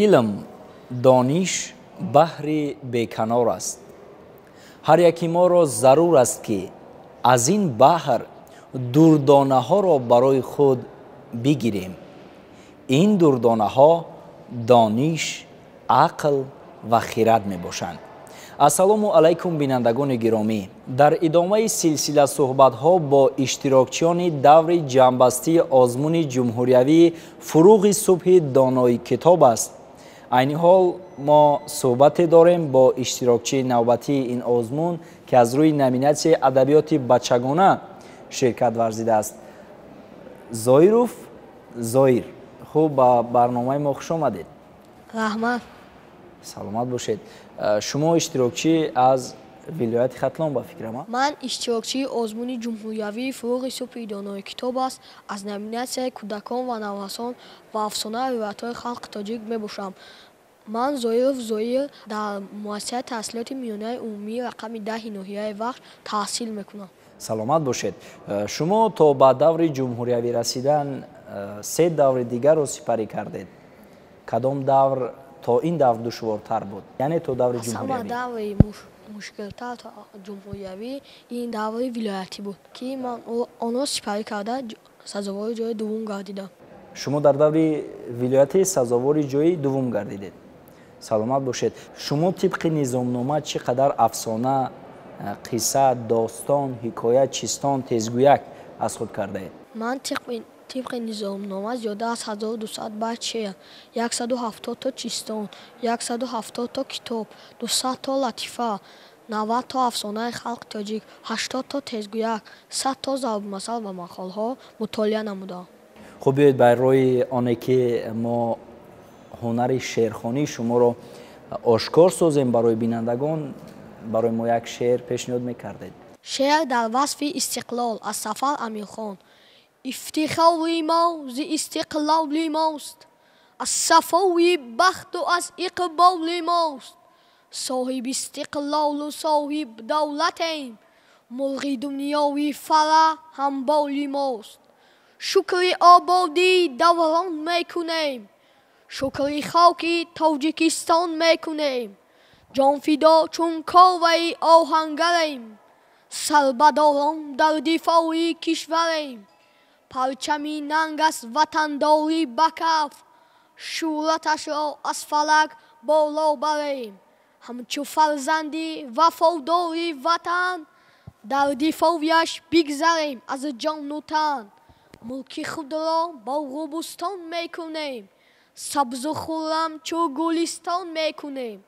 Илм, дониш баҳри беканор аст. Ҳар яки моро зарур аст, ки аз ин баҳр дурдонаҳоро барои худ бигирем. Ин дурдонаҳо дониш, ақл ва хирад мебошанд. Ассалому алайкум, бинандагони гиромӣ. Дар идомаи силсила суҳбатҳо бо иштирокчиёни даври ҷамъбастии озмуни ҷумҳуриявии «Фуруғи субҳи донои китоб аст», айни ҳол мо суҳбате дорем бо иштирокчии навбатии ин озмун, ки аз рӯи номинатсияи адабиёти бачагона ширкат варзидааст, Зоиров Зоир. Хуб, ба барномаи мо хуш омадед. Раҳмат. Саломат бошед. Шумо иштирокчӣ аз вилояти Хатлон, ба фикрам? Ман иштирокчии озмуни ҷумҳуриявии «Фуруғи субҳи донои китоб аст» аз номинатсияи кӯдакон ва наврасон ва афсона ривоятҳои халқи тоҷик мебошам. Ман Зоиров Зоир, дар муассисаи таҳсилоти миёнаи умумии рақами 10-и ноҳияи Вахш таҳсил мекунам. Саломат бошед. Шумо то ба даври ҷумҳуриявӣ расидан се даври дигарро сипарӣ кардед. Кадом давр то ин давр душвортар буд, яъне то даври ҷумҳуриявӣ? Даври мушкилтар то ҷумҳуриявӣ ин даври вилоятӣ буд, ки ман онро сипарӣ карда, сазовори ҷои дуввум гардидам. Шумо дар даври вилоятӣ сазовори ҷои дуввум гардидед. Саломат бошед. Шумо тибқи низомнома чӣ қадар афсона, қисса, достон, ҳикоя, чистон, тезгӯяк аз худ кардаед? Ман тибқи низомнома зиёда аз 1200 байт шеър, 170 то чистон, 170 то китоб, 200 то латифа, 90 то афсонаи халқи тоҷик, 80 то тезгӯяк, 100 то зарбулмасал ва мақолҳо мутолиа намудам. Хуб, биёед, барои оне ки мо ҳунари шеърхонии шуморо ошкор созем барои бинандагон, барои мо як шеър пешниҳод мекардед. Шеър дар васфи истиқлол аз Сафар Амирхон. Ифтихори мо зи истиқлоли мост, аз сафои бахту аз иқболи мост. Соҳиби истиқлолу соҳиб давлатем, мурғи дунёи фара ҳамболи мост. Шукри ободии даврон мекунем, шукри хоки Тоҷикистон мекунем. Ҷонфидо чун Коваи оҳангарем, сарбадорон дар дифои кишварем. Парчами нанг аст ватандорӣ ба каф, шӯҳраташро аз фалак боло барем. Ҳамчу фарзанди вафодори ватан, дар дифояш бигзарем аз ҷону тан. Мулки худро боғу бӯстон мекунем, сабзу хуррам чу гулистон мекунем.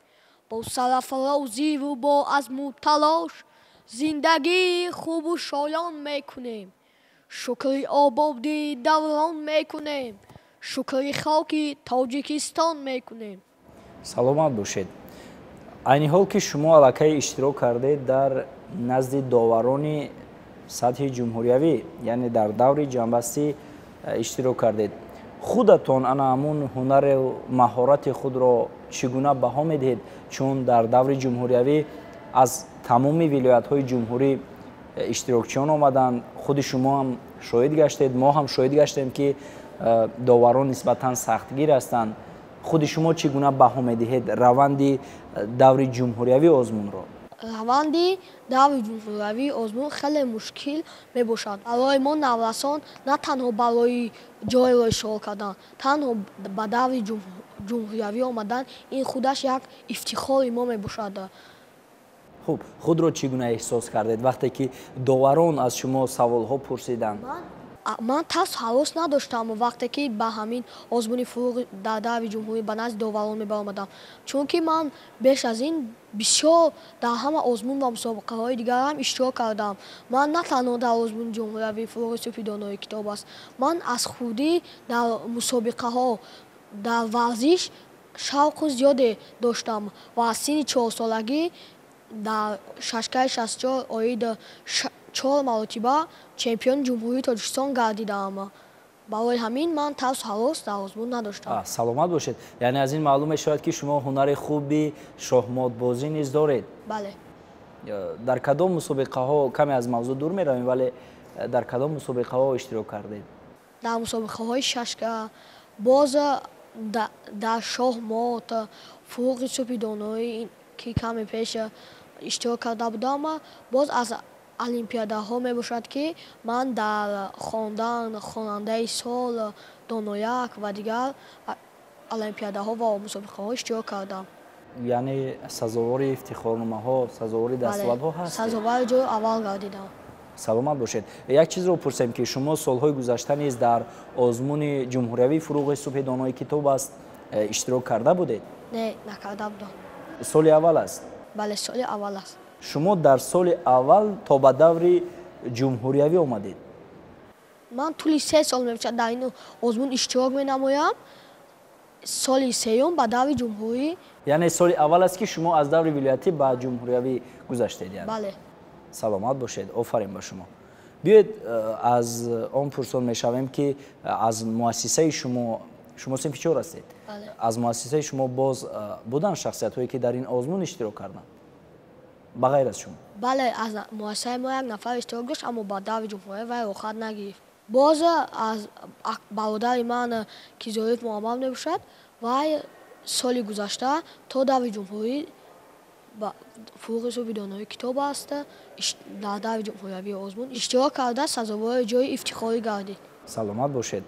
Бо сарафрозиву бо азму талош зиндагии хубу шоён мекунем. Шукри ободии даврон мекунем, шукри хоки Тоҷикистон мекунем. Саломат бошед. Айни ҳол ки шумо аллакай иштирок кардед дар назди доварони сатҳи ҷумҳуриявӣ, яъне дар даври ҷамъбастӣ иштирок кардед, худатон ана ҳамун ҳунару маҳорати худро чӣ гуна баҳо медиҳед? Чун дар даври ҷумҳуриявӣ аз тамоми вилоятҳои ҷумҳурӣ иштирокчиён омаданд. Худи шумо ҳам шоҳид гаштед, мо ҳам шоҳид гаштем, ки доварон нисбатан сахтгир ҳастанд. Худи шумо чӣ гуна баҳо медиҳед раванди даври ҷумҳуриявии озмунро? Раванди даври ҷумҳуриявии озмун хеле мушкил мебошад барои мо наврасон. На танҳо барои ҷойро ишғол кардан, танҳо ба даври ҷумҳуриявӣ омадан ин худаш як ифтихори мо мебошад. Хуб, худро чӣ гуна эҳсос кардед, вақте ки доварон аз шумо саволҳо пурсиданд? Ман тарсу ҳарос надоштам, вақте ки ба ҳамин озмуни фуруғ дар даври ҷумҳурӣ ба назди доварон мебаромадам, чунки ман беш аз ин бисёр дар ҳама озмун ва мусобиқаҳои дигарам иштирок кардам. Ман на танҳо дар озмуни ҷумҳуриявии «Фуруғи субҳи донои китоб аст», ман аз хурдӣ дар мусобиқаҳо, дар варзиш шавқу зиёде доштам ва аз синни 4-солагӣ дар шашкаи 64 оид чор маротиба чемпиони Ҷумҳурии Тоҷикистон гардидаам. Барои ҳамин ман тарсу ҳарос дар озмун надоштам. Саломат бошед. Яъне аз ин маълум мешавад, ки шумо ҳунари хуби шоҳмотбозӣ низ доред. Бале. Дар кадом мусобиқаҳо, каме аз мавзӯъ дур меравем, вале дар кадом мусобиқаҳо иштирок кардед? Дар мусобиқаҳои шашка, боз Дар шоҳмот, фурӯғи субҳи доноӣ, ки каме пеш иштирок карда будам. Боз аз олимпиадаҳо мебошад, ки ман дар хондан, хонандаи сол, донояк ва дигар олимпиадаҳо ва мусобиқаҳо иштирок кардам. Яъне сазовори ифтихорномаҳо, сазовори дастовардҳо ҳастед? Сазовори ҷои аввал гардидам. Саломат бошед. Як чизро пурсем, ки шумо солҳои гузашта низ дар озмуни ҷумҳуриявии фурӯғи субҳи донои китоб аст иштирок карда будед? Не, накарда будам. Соли аввал аст? Бале, соли аввал аст. Шумо дар соли аввал то ба даври ҷумҳуриявӣ омадед? Ман тӯли 3 сол мебошад дар ин озмун иштирок менамоям. Соли сеюм ба даври ҷумҳурӣ. Яъне соли аввал аст, ки шумо аз даври вилоятӣ ба ҷумҳуриявӣ гузаштед? Бале. Саломат бошед, офарин ба шумо. Биёед, аз он пурсон мешавем, ки аз муассисаи шумо, шумо синфи чор ҳастед, аз муассисаи шумо боз буданд шахсиятҳое, ки дар ин озмун иштирок карданд ба ғайр аз шумо? Бале, аз муассисаи мо як нафар иштирок дошт, аммо ба даври ҷумҳурия вай роҳхат нагирифт. Боз аз бародари ман, ки Зоиров Муҳаммад мебошад, вай соли гузашта то даври ҷумҳурӣ фурӯғи субҳи донои китоб аст дар даври ҷумҳуриявии озмун иштирок карда, сазовори ҷои ифтихорӣ гардид. Саломат бошед.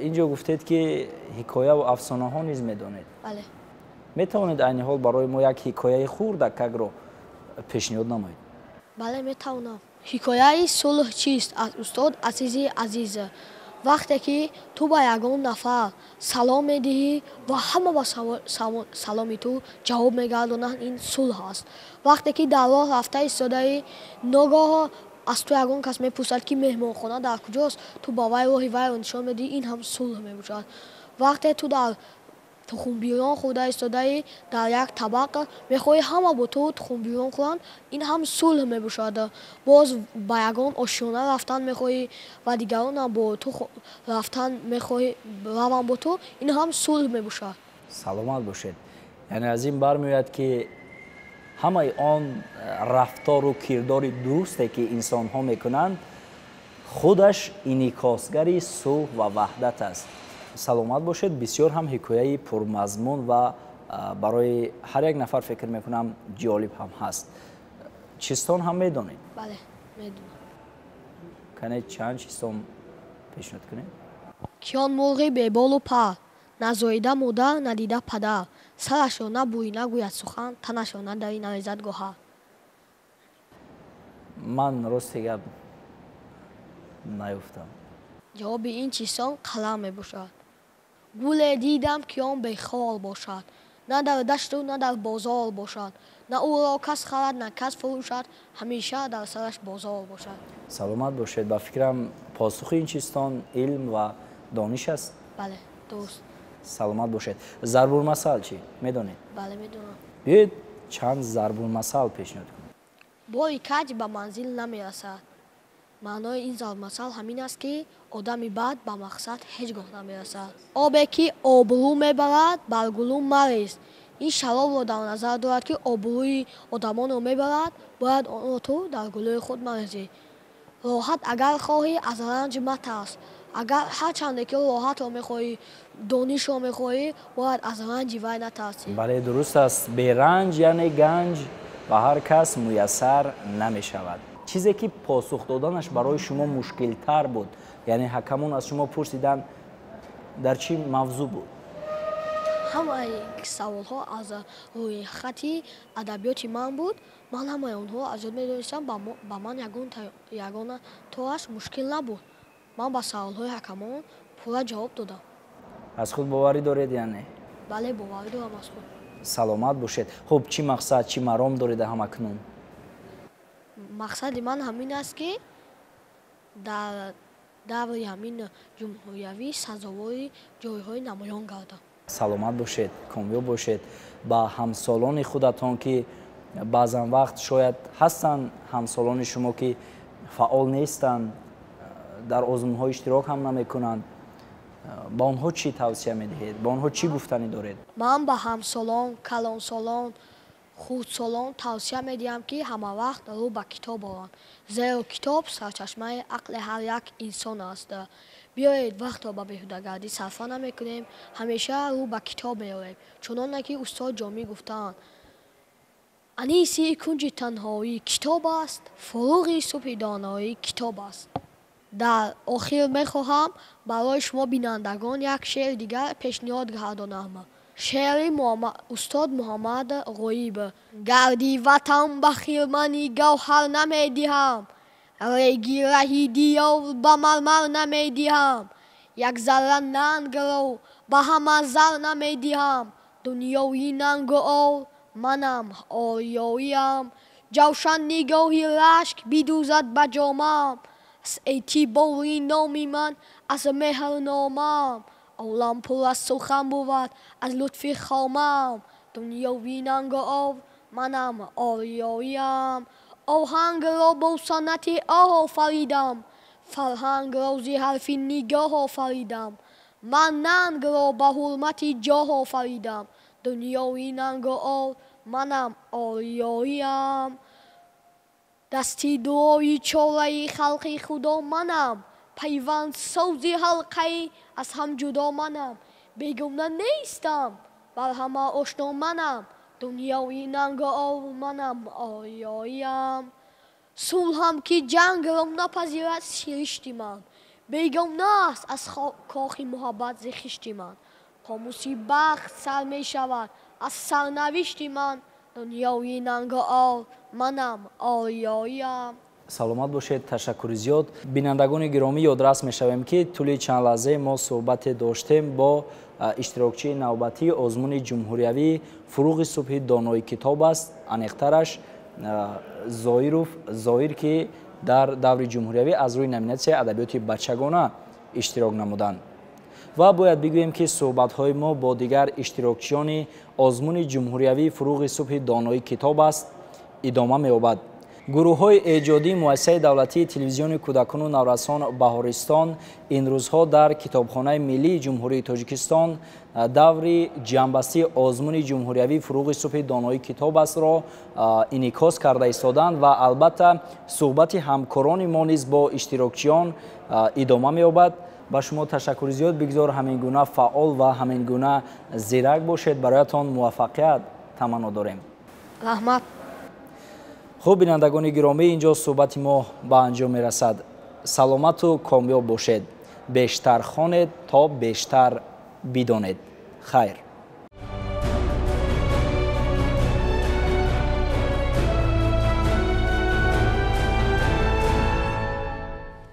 Инҷо гуфтед, ки ҳикояву афсонаҳо низ медонед. Бале. Метавонед айни ҳол барои мо як ҳикояи хурдакакро пешниҳод намоед? Бале, метавонам. Ҳикояи сулҳ чист аз устод Азизи Азиз. Вақте ки ту ба ягон нафар салом медиҳӣ ва ҳама ба саломи ту ҷавоб мегардонанд, ин сулҳ аст. Вақте ки дар роҳ рафта истодаӣ, ногоҳ аз ту ягон кас мепурсад, ки меҳмонхона дар куҷост, ту ба вай роҳи вайро нишон медиҳӣ, ин ҳам сулҳ мебошад. Вақте ту дар тухмбирён хӯрда истодаӣ, дар як табақ мехоҳӣ ҳама бо ту тухмбирён хӯранд, ин ҳам сулҳ мебошад. Боз ба ягон ошёна рафтан мехоҳӣ ва дигаронам бо ту рафтан мехоҳӣ, раванд бо ту, ин ҳам сулҳ мебошад. Саломат бошед. Яъне аз ин бармеояд, ки ҳамаи он рафтору кирдори дурусте, ки инсонҳо мекунанд, худаш инъикосгари сулҳ ва ваҳдат аст. Саломат бошед. Бисёр ҳам ҳикояи пурмазмун ва барои ҳар як нафар, фикр мекунам, ҷолиб ҳам ҳаст. Чистон ҳам медонед? Бале, медонам. Кане, чанд чистон пешниҳод кунед? Киён мурғи беболу пар, назоида модар, надида падар, сарашро набӯй, нагӯяд сухан, танашро надарӣ, нарезад гоҳар. Ман рости гап наёфтам. Ҷавоби ин чистон қалам мебошад. Гуле дидам, ки он бехол бошад, на дар дашту, на дар бозор бошад, на ӯро кас харад, на кас фурӯшад, ҳамеша дар сараш бозор бошад. Саломат бошед. Ба фикрам, посухи ин чистон илм ва дониш аст. Бале, дуруст. Саломат бошед. Зарбулмасал чӣ медонед? Бале, медонам. Биёед, чанд зарбулмасал пешниҳод кунед. Бори каҷ ба манзил намерасад. Маънои ин зарбулмасал ҳамин аст, ки одами бад ба мақсад ҳеҷ гоҳ намерасад. Обе, ки обрӯ мебарад, бар гулӯ марез. Ин шаробро дар назар дорад, ки обрӯи одамонро мебарад, бояд онро ту дар гулӯи худ марезӣ. Роҳат агар хоҳӣ, аз ранҷ матарс. Агар ҳарчанде ки роҳатро мехоҳӣ, донишро мехоҳӣ, бояд аз ранҷи вай натарсӣ. Бале, дуруст аст. Беранҷ, яъне ганҷ ба ҳар кас муяссар намешавад. Чизе, ки посух доданаш барои шумо мушкилтар буд, яъне ҳакамон аз шумо пурсиданд, дар чӣ мавзӯъ буд? Ҳамаи саволҳо аз рӯйхати адабиёти ман буд. Ман ҳамаи онҳо аз ёд медонистам, ба ман ягона тоаш мушкил набуд. Ман ба саволҳои ҳакамон пурра ҷавоб додам. Аз худ боварӣ доред, яъне? Бале, боварӣ дорам аз худ. Саломат бошед. Хуб, чӣ мақсад, чӣ маром доред ҳамакнун? Мақсади ман ҳамин аст, ки дар даври ҳамин ҷумҳуриявӣ сазовори ҷойҳои намоён гардам. Саломат бошед, комёб бошед. Ба ҳамсолони худатон, ки баъзан вақт шояд ҳастанд ҳамсолони шумо, ки фаъол нестанд, дар озмунҳо иштирок ҳам намекунанд, ба онҳо чӣ тавсия медиҳед, ба онҳо чӣ гуфтанӣ доред? Ман ба ҳамсолон, калонсолон, Хурдсолон тавсия медиҳам, ки ҳама вақт рӯ ба китоб оранд, зеро китоб сарчашмаи ақли ҳар як инсон аст. Биёед, вақтро ба беҳудагардӣ сарфа намекунем, ҳамеша рӯ ба китоб меорем, чуноне ки устод Ҷомӣ гуфтаанд: аниси кунҷи танҳоӣ китоб аст, фуруғи субҳи доноӣ китоб аст. Дар охир мехоҳам барои шумо бинандагон як шеъри дигар пешниҳод гардонам. Шеъри устод Муҳаммад Ғоиб. Гарди ватан ба хирмани гавҳар намедиҳам, реги раҳи диёр ба мармар намедиҳам, як зарра нангро ба ҳама зар намедиҳам, дунёи нангу ор манам ориёиям, ҷавшан нигоҳи рашк бидӯзад ба ҷомам, аз эътибори номи ман аз меҳрномам, олам пур аз сухан бувад аз лутфи хомам, дунёи нангу ор манам ориёиям, оҳангро бо санъати оҳ офаридам, фарҳангро зи ҳарфи нигоҳ офаридам, ман нангро ба ҳурмати ҷоҳ офаридам, дунёи нангу ор манам ориёиям, дасти дуои чораи халқи худо манам, пайвандсози ҳалқаи аз ҳам ҷудо манам, бегона нестам, бар ҳама ошно манам, дунёи нангу ор манам ориёиям, сулҳам ки ҷангро напазирад сиришти ман, бегона аст аз кохи муҳаббат зи хишти ман, хомӯши бахт сар мешавад аз сарнавишти ман, дунёи нангу ор манам ориёиям. Саломат бошед, ташаккури зиёд. Бинандагони гиромӣ, ёдрас мешавем, ки тӯли чанд лаҳзае мо суҳбате доштем бо иштирокчии навбатии озмуни ҷумҳуриявии фуруғи субҳи донои китоб аст, аниқтараш Зоиров Зоир, ки дар даври ҷумҳуриявӣ аз рӯи номинатсияи адабиёти бачагона иштирок намуданд. Ва бояд бигӯем, ки суҳбатҳои мо бо дигар иштирокчиёни озмуни ҷумҳуриявии фуруғи субҳи донои китоб аст идома меёбад. Гурӯҳҳои эҷодии муассисаи давлатии телевизиони кӯдакону наврасон Баҳористон ин рӯзҳо дар Китобхонаи миллии Ҷумҳурии Тоҷикистон даври ҷамъбастии озмуни ҷумҳуриявии фуруғи субҳи донои китоб астро инъикос карда истоданд ва албатта суҳбати ҳамкорони мо низ бо иштирокчиён идома меёбад. Ба шумо ташаккури зиёд, бигзор ҳамин гуна фаъол ва ҳамин гуна зирак бошед. Бароятон муваффақият таманно дорем. Раҳмат. Хуб, бинандагони гиромӣ, инҷо суҳбати мо ба анҷом мерасад. Саломату комёб бошед, бештар хонед то бештар бидонед. Хайр.